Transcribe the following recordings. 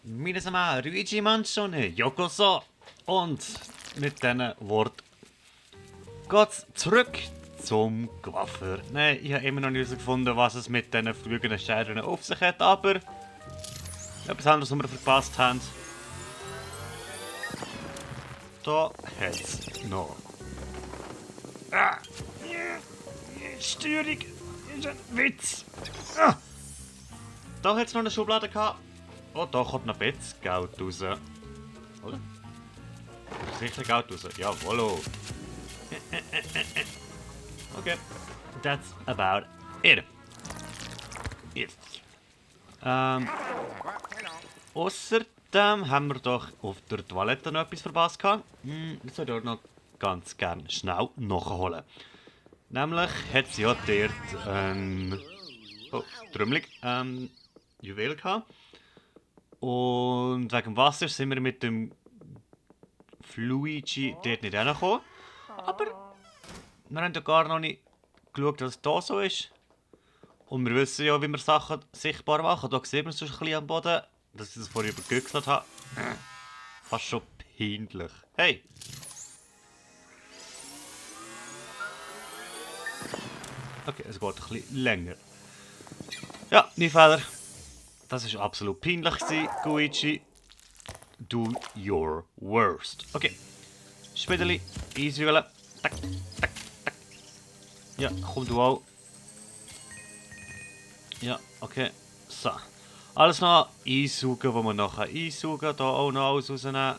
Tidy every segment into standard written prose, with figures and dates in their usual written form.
Minasama, Luigi Mansione, Yokoso. Und mit diesen Worten geht's zurück zum Coiffeur. Nein, ich habe immer noch nicht herausgefunden, was es mit diesen fliegenden Scheren auf sich hat, aber etwas anderes, was wir verpasst haben. Da hat es noch. Ah! Steuerung ist ein Witz! Ah! Da hat es noch eine Schublade gehabt. Oh, da kommt noch Geld raus. Oder? Sicher Geld raus. Jawollo. Okay. That's about it. Yes. Außerdem haben wir doch auf der Toilette noch etwas verpasst gehabt. Das würde ich auch noch ganz gerne schnell nachholen. Nämlich hat sie ja dort Trümmelig, Juwel gehabt. Und wegen dem Wasser sind wir mit dem Luigi dort nicht hingekommen. Aber wir haben ja gar noch nicht geschaut, was da so ist. Und wir wissen ja, wie wir Sachen sichtbar machen. Da sieht man es ein bisschen am Boden, dass ich das vorher übergüchselt habe. Fast schon peinlich. Hey! Okay, es geht ein bisschen länger. Ja, nie Fehler. Das war absolut peinlich, Guichi. Do your worst. Okay. Spiedeli, einsäulen. Tack, tack, tack. Ja, komm du auch. Ja, okay. So. Alles noch einsaugen, was wir nachher einsaugen. Da auch noch alles rausnehmen.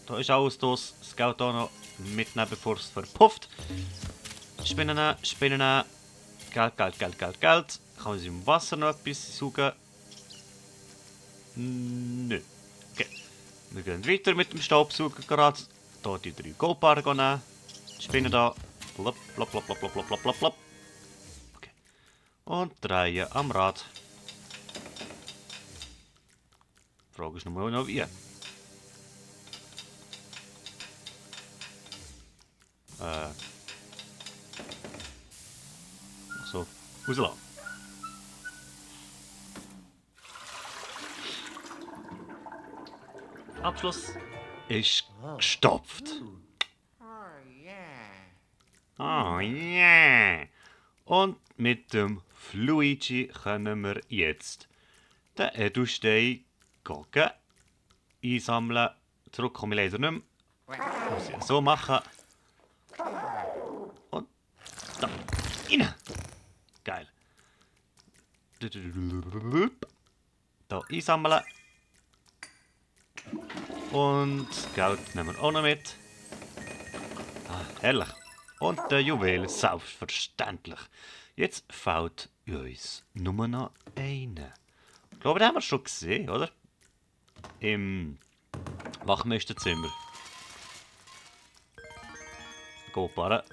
Da ist alles los. Das Geld hier noch mitnehmen, bevor es verpufft. Spinnen nehmen, Spinnen nehmen. Geld, Geld, Geld, Geld, Geld. Kann man sich im Wasser noch etwas saugen? Nö. Okay. Wir gehen weiter mit dem Staubsauger gerade. Hier die 3 Goldbarren nehmen. Spinnen da. Plop, plop, plop, plop, plop, plop, plop, plop. Okay. Und drehen am Rad. Die Frage ist nur noch wie. So, rauslassen. Abschluss ist gestopft. Oh yeah! Und mit dem Luigi können wir jetzt den Edelstein einsammeln. Zurück komme ich leider nicht mehr. Muss ich so machen. Und da rein. Geil. Da einsammeln. Und das Geld nehmen wir auch noch mit. Ah, herrlich. Und der Juwel, selbstverständlich. Jetzt fällt uns nur noch eine. Ich glaube, den haben wir schon gesehen, oder? Im Wachmeisterzimmer. Goldbarren.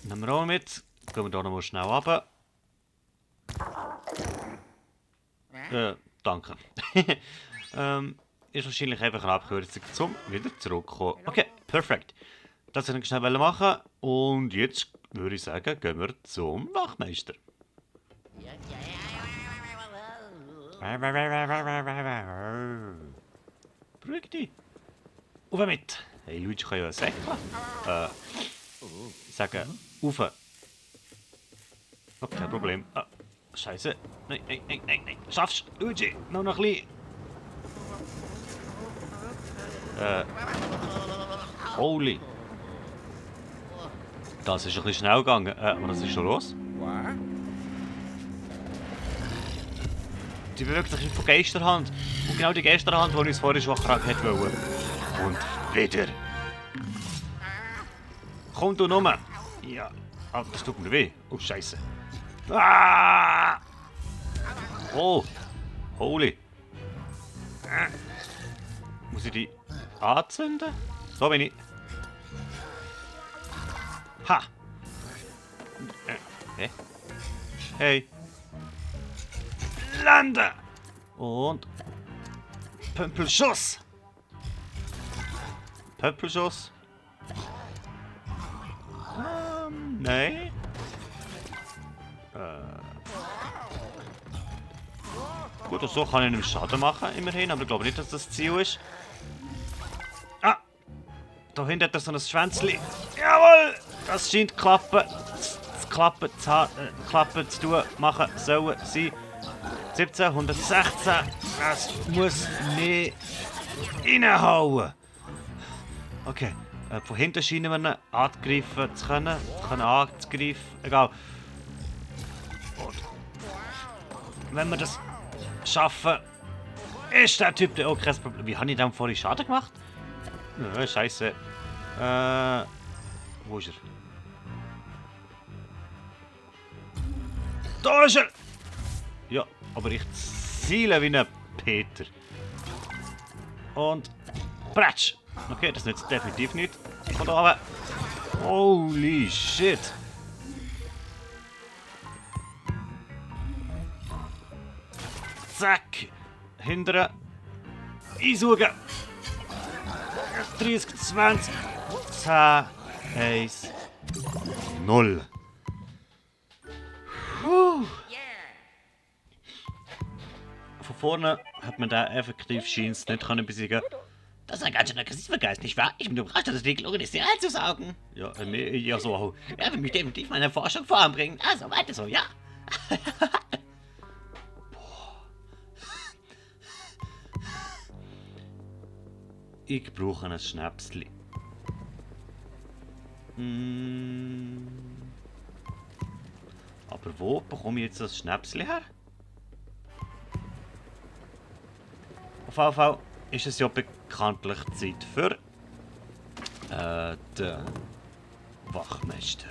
Nehmen wir auch mit. Gehen wir hier noch mal schnell runter. Danke. Ist wahrscheinlich einfach eine Abkürzung zum wieder zurückkommen. Okay, perfekt. Das wollte ich schnell machen. Und jetzt würde ich sagen, gehen wir zum Wachmeister. Beruhig dich. Auf mit. Hey, Luigi kann ja säckeln. Sagen, auf. Oh, kein Problem. Ah, Scheiße. Nein, nein, nein, nein, nein. Schaffst du, Luigi. Noch ein bisschen. Holy. Das ist ein bisschen schnell gegangen. Was ist schon los? Die bewegt sich von Geisterhand. Und genau die Geisterhand, die uns vorher schon gefragt hat wollen. Und wieder. Komm du nur. Ja. Ah, das tut mir weh. Oh, Scheiße. Ah! Oh. Holy. Muss ich die anzünden? So bin ich. Ha! Hey! Lande! Und Pömpelschuss! Pömpelschuss? Nein. Gut, und so kann ich nicht Schaden machen, immerhin, aber ich glaube nicht, dass das Ziel ist. Ah! Da hinten hat er so ein Schwänzchen. Jawohl! Das scheint klappen zu tun, machen sollen sein. 17, 116. Das muss mehr reinhauen. Okay, von hinten scheinen wir ihn angreifen zu können. Angreifen. Egal. Und wenn wir das schaffen, ist der Typ der auch kein Problem. Wie habe ich dem vorhin Schaden gemacht? Nö, scheiße. Wo ist er? Da ist er! Ja, aber ich ziele wie ein Peter. Und Pratsch! Okay, das nützt definitiv nicht. Von da oben. Holy shit! Zack! Hindern. Einsaugen! 30, 20, 10, 1, 0. Von vorne hat man da effektiv scheint's nicht besiegen. Das ist ein ganz schön aggressiver Geist, nicht wahr? Ich bin überrascht, dass es die gelungen ist, sie einzusaugen. Ja, ja so auch. Er will mich definitiv meiner Forschung voranbringen. Also weiter so, ja? Ich brauche ein Schnäpsli. Aber wo bekomme ich jetzt das Schnäpsli her? Auf jeden Fall ist es ja bekanntlich Zeit für den Wachmeister.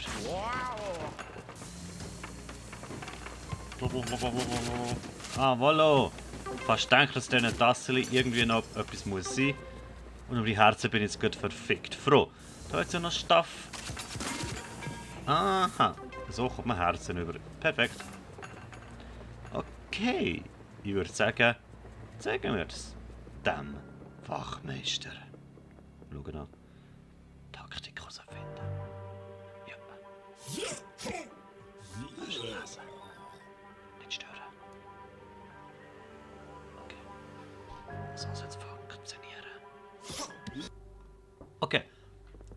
Ah, voilà. Fast denke, dass diesen Tassen irgendwie noch etwas muss sein. Und um die Herzen bin ich jetzt gut verfickt froh. Da hat es ja noch Staff. Aha. So kommt man Herzen über. Perfekt. Okay. Ich würde sagen, zeigen wir es dem Wachmeister. Schauen an. Taktik herausfinden. Ja. Nicht lesen. Nicht stören. Okay. So soll es funktionieren. Okay.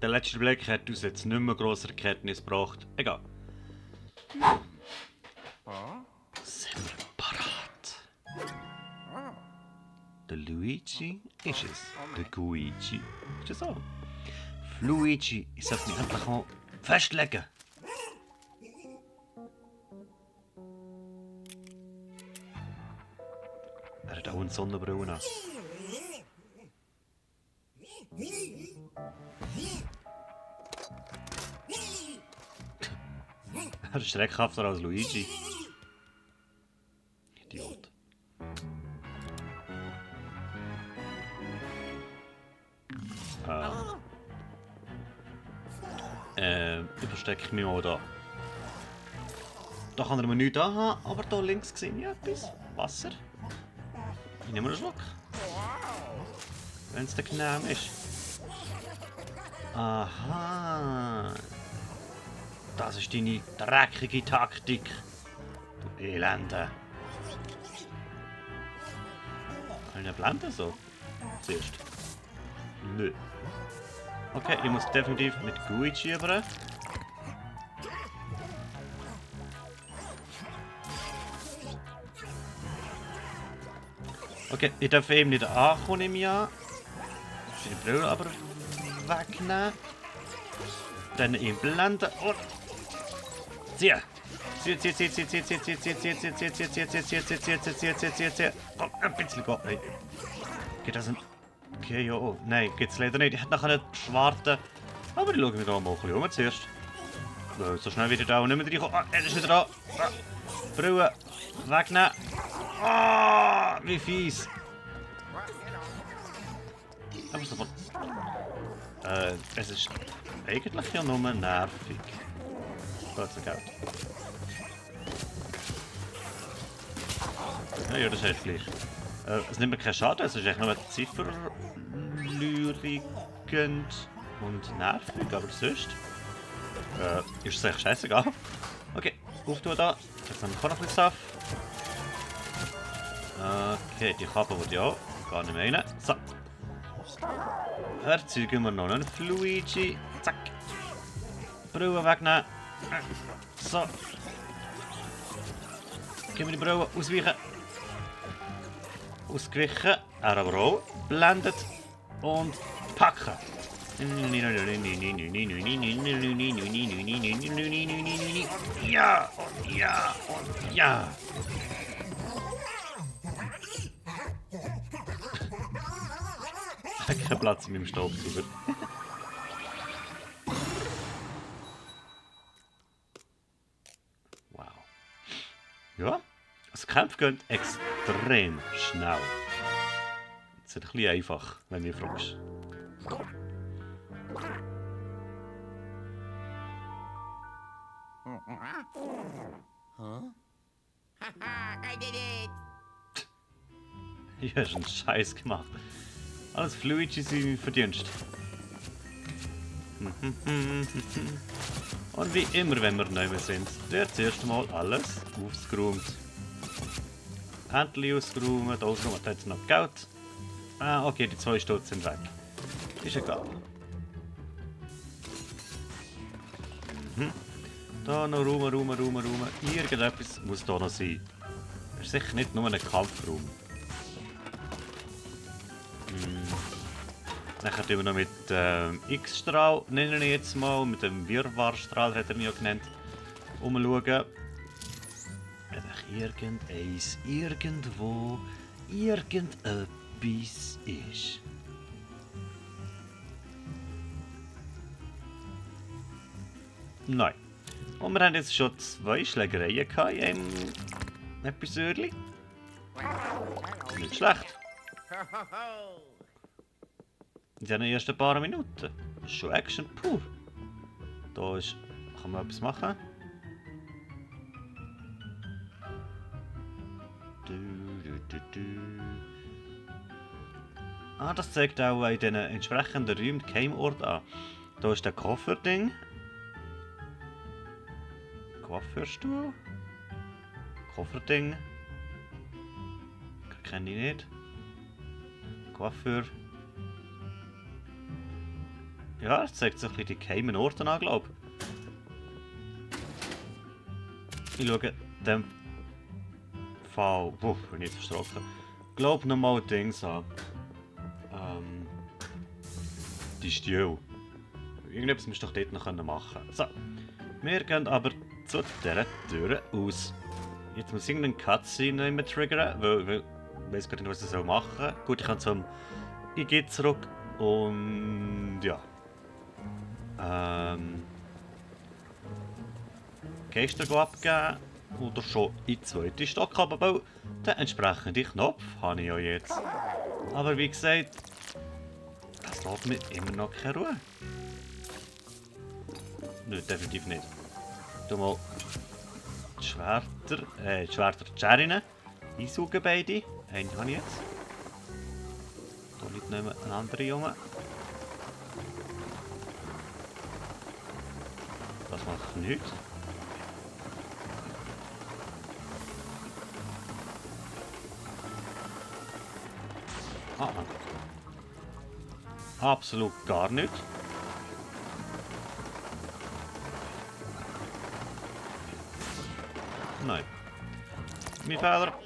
Der letzte Blick hat uns jetzt nicht mehr grosse Erkenntnis gebracht. Egal. Sind wir parat? Der Luigi ist es. Der Guigi ist es auch. Luigi, ich sollte mich endlich mal festlegen. Er hat auch eine Sonnenbrille an. Er ist schreckhafter als Luigi. Idiot. Ich verstecke mich mal da. Da kann er mir nichts anhaben, aber da links sehe ich etwas. Wasser. Ich nehme einen Schluck. Wenn es der genehm ist. Aha. Das ist deine dreckige Taktik. Du Elende. Kann ich ihn blenden so? Zuerst. Nö. Okay, ich muss definitiv mit Guichi rüber. Okay, ich darf eben nicht ankommen im Jahr. Ich will die Brille aber wegnehmen. Dann ihn blenden und ziehen. Ziehen. Komm, ein bisschen gehen. Nein. Geht das ein... Okay, ja, oh. Nein, geht's leider nicht. Ich hätte nachher schwarten. Aber ich schaue mich da mal ein bisschen um zuerst. So schnell wieder da und nicht mehr reinkommen. Ah, er ist wieder da. Ah. Brille wegnehmen. Ah, wie fies. Aber sofort. Es ist eigentlich ja nur nervig. Plötzlich Geld. Ja, das ist echt gleich. Es nimmt mir keinen Schaden, es ist echt nur zifferlürigend und nervig, aber sonst ist es echt scheißegal. Okay, auftun da. Jetzt haben wir noch ein bisschen Saft. Okay, die Kappe will ich auch gar nicht mehr rein. So. Erzeugen wir noch einen Fluigi. Zack. Brille wegnehmen. So. Gehen wir die Brille ausweichen. Ausgewichen. Er aber auch. Blendet. Und packen. Ja, und ja, und ja. Kein Platz in meinem Staubsauger. Wow. Ja, das Kämpfe geht extrem schnell. Das ist ein bisschen einfach, wenn du mich fragst. I did it! Du hast einen Scheiß gemacht. Alles Fluigi sein Verdienst. Und wie immer, wenn wir neu sind, wird zuerst mal alles aufgeräumt. Endlich ausgeräumt, ausgeräumt, da hat es noch Geld. Ah, okay, die 2 Stutz sind weg. Ist egal. Da noch räumen. Irgendetwas muss da noch sein. Das ist sicher nicht nur ein Kampfraum. Dann tun wir noch mit X-Strahl, nenne ich jetzt mal, mit dem Wirrwarrstrahl hat er ihn ja genannt, umschauen. Wenn irgendeins, irgendwo, irgendetwas ist. Nein. Und wir haben jetzt schon 2 Schlägereien gehabt in einem Episodchen. Nicht schlecht. In den ersten paar Minuten. Das ist schon Action pur. Da ist, kann man etwas machen. Ah, das zeigt auch in den entsprechenden Räumen Geheimort an. Da ist der Kofferding. Coiffeurstuhl. Kofferding. Kenne ich nicht. Coiffeur. Ja, das zeigt sich ein bisschen die geheimen Orte an, glaube ich. Ich schaue dem Fall. Bin ich jetzt erschrocken. Ich glaube nochmal Dings an. Die Stühle. Irgendetwas musst du doch dort noch machen können. So. Wir gehen aber zu dieser Tür aus. Jetzt muss irgendein Cutscene immer triggern, weil ich weiß gar nicht, was ich machen soll. Gut, ich kann zum IG zurück und ja. Geister abgeben oder schon in den 2. Stock abbauen. Den entsprechenden Knopf habe ich ja jetzt. Aber wie gesagt, das lässt mir immer noch keine Ruhe. Nein, definitiv nicht. Tu mal die Schwerter, die Scheren einsaugen beide. Einen habe ich jetzt. Da liegt noch ein anderer Junge. Das macht nichts. Absolut gar nicht. Nein. Mein Fehler.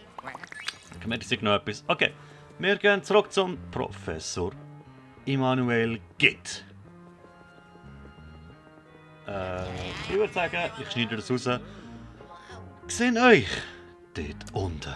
Ich noch etwas. Okay. Wir gehen zurück zum Professor Immanuel Gitt. Ich würde sagen, ich schneide das raus. Sehen euch dort unten.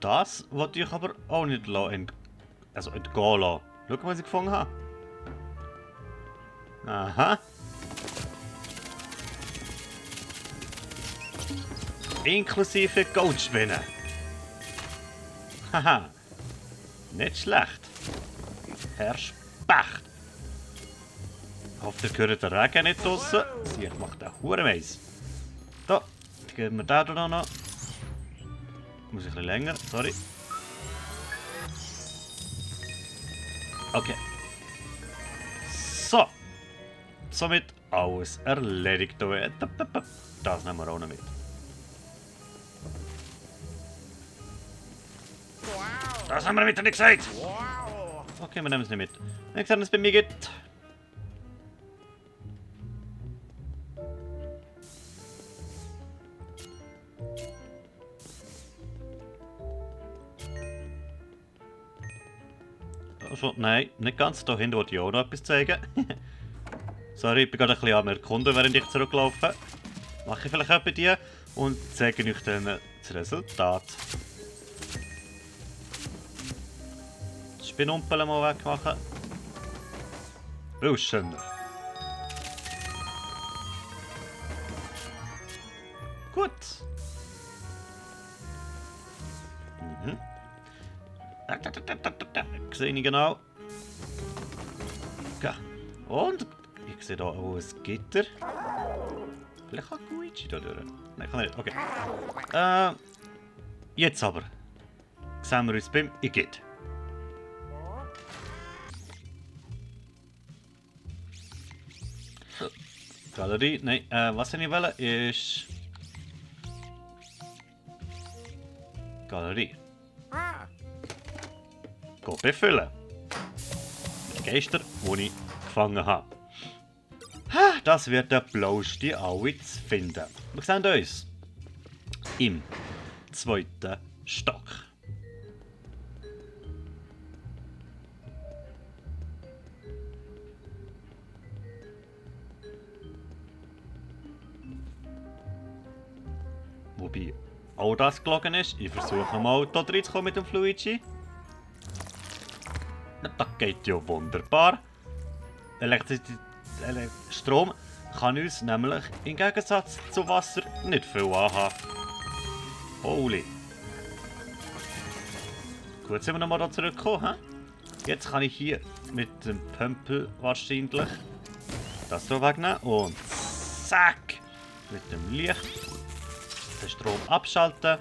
Das wollte ich aber auch nicht entgehen lassen. Schau, was ich gefunden habe. Aha. Inklusive Goldspinnen. Haha. Nicht schlecht. Herr Specht. Ich hoffe, ihr hört den Regen nicht draussen. Ich mache den Hurenmeiss. Da, geben wir den hier noch. Muss ich ein bisschen länger, sorry. Okay. So. Somit alles erledigt. Das nehmen wir auch noch mit. Wow. Das haben wir mit nicht gesagt. Wow. Okay, wir nehmen es nicht mit. Wenn es bei mir geht. Also, nein, nicht ganz. Da hinten wollte ich auch noch etwas zeigen. Sorry, ich bin gerade ein bisschen am Erkunden, während ich zurücklaufe. Mache ich vielleicht etwas dir und zeige euch dann das Resultat. Das Spinnumpel mal wegmachen. Schöner. Gut. Mhm. Sehe ich genau. Okay. Und ich sehe hier auch ein Gitter. Vielleicht kann Luigi da durch. Nein, kann er nicht. Okay. Jetzt aber. Sehen wir uns beim Igitt. Galerie. Nein, was ich wollte, ist. Galerie. Ah. Go befüllen. Die Geister, die ich gefangen habe. Das wird der blauste alle zu finden. Wir sehen uns im 2. Stock. Wobei auch das gelogen ist. Ich versuche mal hier reinzukommen mit dem Luigi. Das geht ja wunderbar. Strom kann uns nämlich im Gegensatz zu Wasser nicht viel anhaben. Holy. Gut, sind wir nochmal da zurückgekommen. He? Jetzt kann ich hier mit dem Pömpel wahrscheinlich das so wegnehmen und zack! Mit dem Licht den Strom abschalten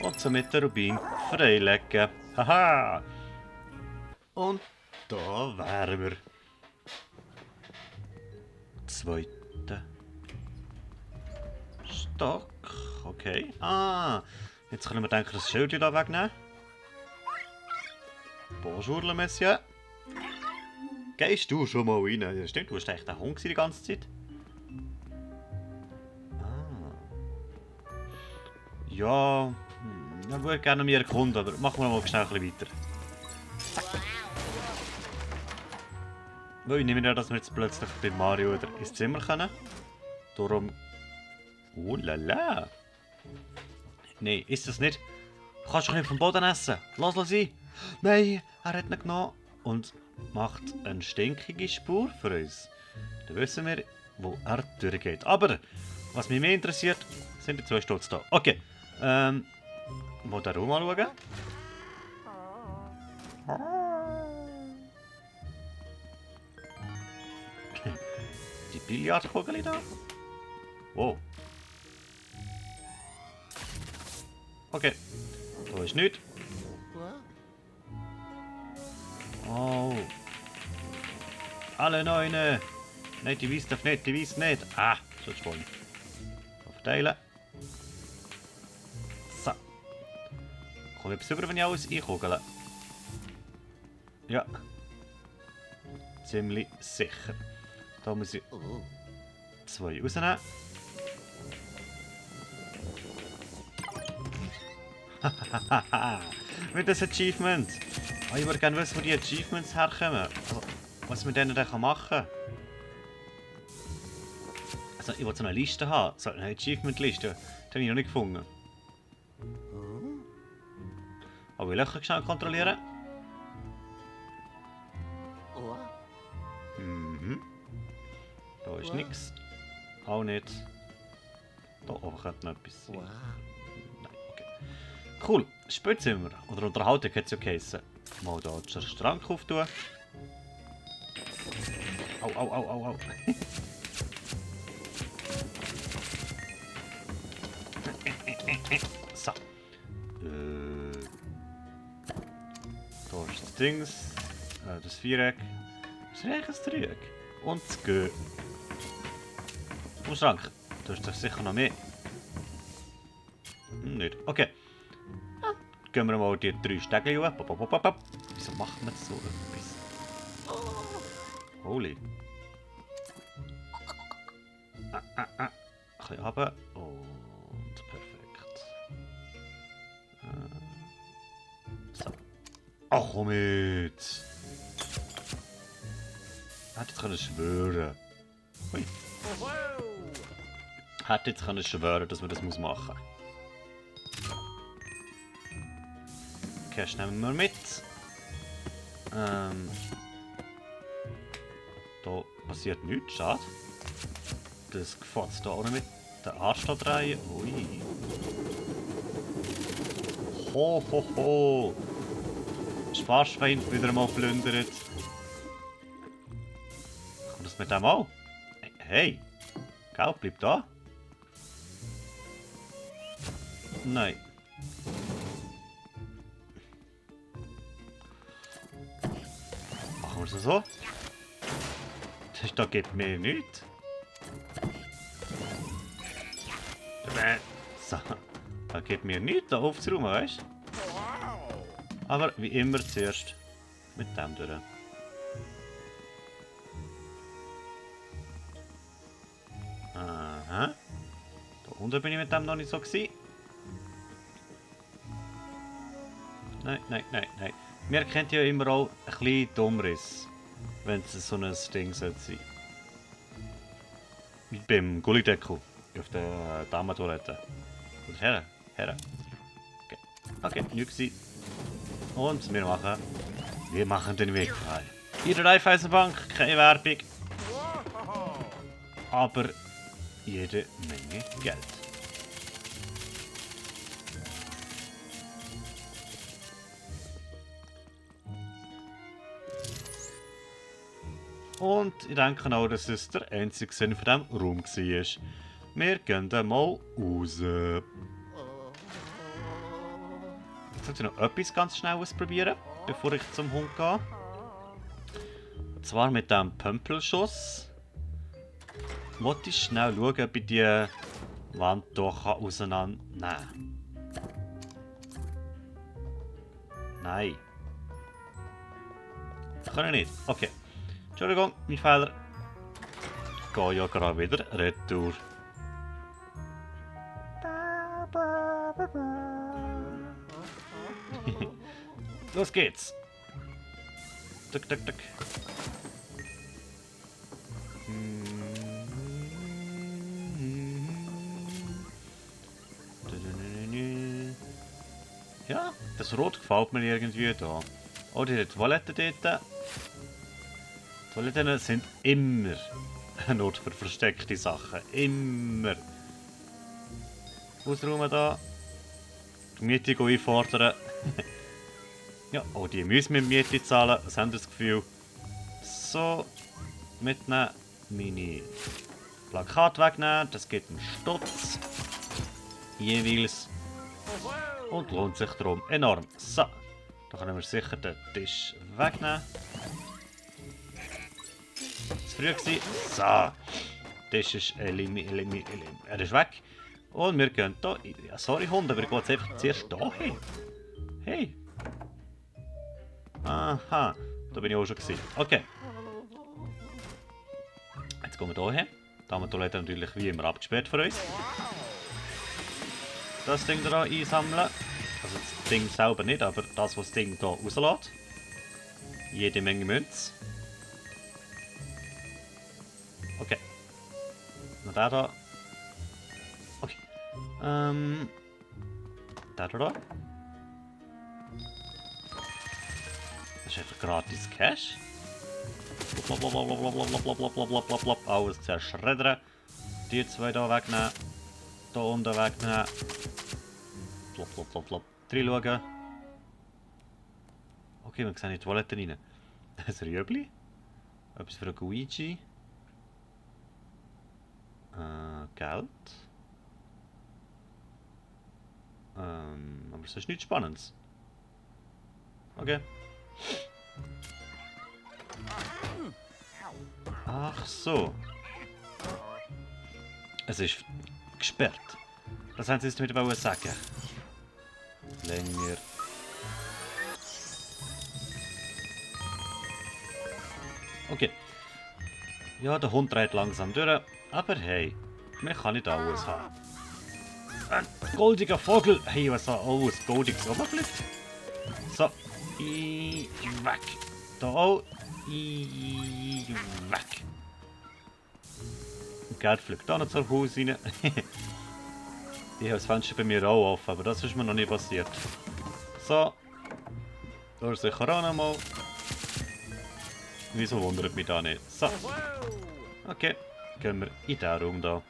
und somit den Rubin freilegen. Haha! Und da wären wir. 2. Stock. Okay. Ah, jetzt können wir denken, das Schild hier wegnehmen. Bonjour, le Monsieur. Gehst du schon mal rein? Ja, stimmt, du warst echt ein Hund die ganze Zeit. Ah. Ja, ich würde gerne mehr erkunden, aber machen wir mal schnell ein bisschen weiter. Weil ich nehme an, dass wir jetzt plötzlich bei Mario wieder ins Zimmer können. Darum. Oh la la. Nein, ist das nicht? Du kannst doch nicht vom Boden essen. Lass ihn. Nein, er hat ihn genommen und macht eine stinkige Spur für uns. Dann wissen wir, wo er durchgeht. Aber, was mich mehr interessiert, sind die 2 Stutz da. Okay. Mal da rum anschauen. Die Billardkugel da? Wow. Okay. Da ist nichts. Oh. Alle Neune. Nein, die weiß doch nicht, die weiß nicht. Ah, so ist voll. Verteilen. So. Komme ich über, wenn ich alles einkugele? Ja. Ziemlich sicher. Da muss ich 2 rausnehmen. Hahaha. Mit das Achievement. Oh, ich würde gerne wissen, wo die Achievements herkommen. Also, was man denen dann machen kann. Also, ich wollte so eine Liste haben. So eine Achievement-Liste. Die habe ich noch nicht gefunden. Aber will ich schnell kontrollieren? Mhm. Da ist nichts. Auch nicht. Da oben kommt noch etwas sein. Cool, Spätzimmer. Oder Unterhaltung hat es ja geheissen. Mal hier den Schrank auftun. Au, au, au, au, au. So. Da ist das Dings. Das Viereck. Das ist eigentlich ein Dreieck. Und das G. Und Schrank. Da ist doch sicher noch mehr. Nicht. Okay. Ja, gehen wir mal die 3 Stege hoch. Wieso macht man so etwas? Holy. Ein bisschen runter. Und perfekt. So. Ach komm jetzt. Hätte jetzt können schwören. Hui. Wow. Hätte jetzt können schwören, dass man das machen muss. Cash nehmen wir mit. Da passiert nichts, schade. Das gefällt da auch nicht mit der Anstattreihe. Ui. Ho, ho, ho. Sparschwein wieder mal plündert. Kommt das mit dem auch? Hey. Geld bleibt da. Nein. Machen wir es so? Da gibt mir nichts. So. Da gibt mir nichts, da aufzuräumen, weißt du? Wow. Aber wie immer zuerst mit dem durch. Aha. Da unten bin ich mit dem noch nicht so gewesen. Nein, nein, nein, nein. Wir kennen ja immer auch ein bisschen Dummriss, wenn es so ein Ding sein sollte. Wie beim Gullideckel auf der Damentoilette. Und her, her. Okay, okay, nichts gewesen. Und wir machen den Weg frei. Hier der Raiffeisenbank, keine Werbung, Wow. aber jede Menge Geld. Und ich denke auch, dass es der einzige Sinn von diesem Raum war. Wir gehen dann mal raus. Jetzt sollte ich noch etwas ganz schnell ausprobieren, bevor ich zum Hund gehe. Und zwar mit dem Pömpelschuss. Wollte ich schnell schauen, ob ich die Wand hier auseinandernehmen kann. Nein. Kann ich nicht. Okay. Entschuldigung, mein Fehler. Ich gehe ja gerade wieder retour. Los geht's. Tuck, tuck, tuck. Ja, das Rot gefällt mir irgendwie da. Oh, die Toilette dort. Toiletten sind immer ein Ort für versteckte Sachen. Immer. Ausräumen da. Die Miete einfordern. Ja, auch die müssen mit Miete zahlen. Was haben das Gefühl? So. Mitnehmen. Meine Plakate wegnehmen. Das gibt einen Stutz. Jeweils. Und lohnt sich darum enorm. So. Da können wir sicher den Tisch wegnehmen. Zu früh gewesen. So. Der Tisch ist er ist weg. Und wir gehen hier. Ja, sorry Hund, aber ich gehe jetzt einfach zuerst hier hin. Hey. Aha. Da bin ich auch schon gewesen. Okay. Jetzt gehen wir hier hin. Da haben wir die Toilette natürlich wie immer abgesperrt für uns. Das Ding hier einsammeln. Also das Ding selber nicht, aber das, was das Ding hier rauslässt. Jede Menge Münze. Okay. Noch der da. Okay. Der da. Das ist einfach gratis Cash. Blablabla. Alles zerschreddern. Die zwei hier wegnehmen. Hier unten wegnehmen. reinschauen. Okay, wir sehen in die Toilette rein. Ein Rüebli. Etwas für einen Luigi. Geld. Aber es ist nichts Spannendes. Okay. Ach so. Es ist gesperrt. Das haben sie jetzt mit der sagen. Länger. Okay. Ja, der Hund dreht langsam durch. Aber hey, man kann nicht alles haben. Ein goldiger Vogel. Hey, was soll alles goldiges runterfliegt? So. Weg. Da auch. Weg. Geld fliegt da noch zum Haus rein. Ich habe das Fenster bei mir auch offen, aber das ist mir noch nie passiert. So. Da ist sicher auch noch mal. Wieso wundert mich da nicht? So. Okay. Gehen wir in diesen Raum da.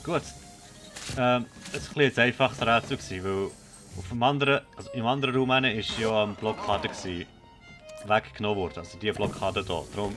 Gut. Es war ein einfaches Rätsel, weil auf dem anderen, also im anderen Raum ist ja eine Blockade weggenommen worden. Also die Blockade hier. Darum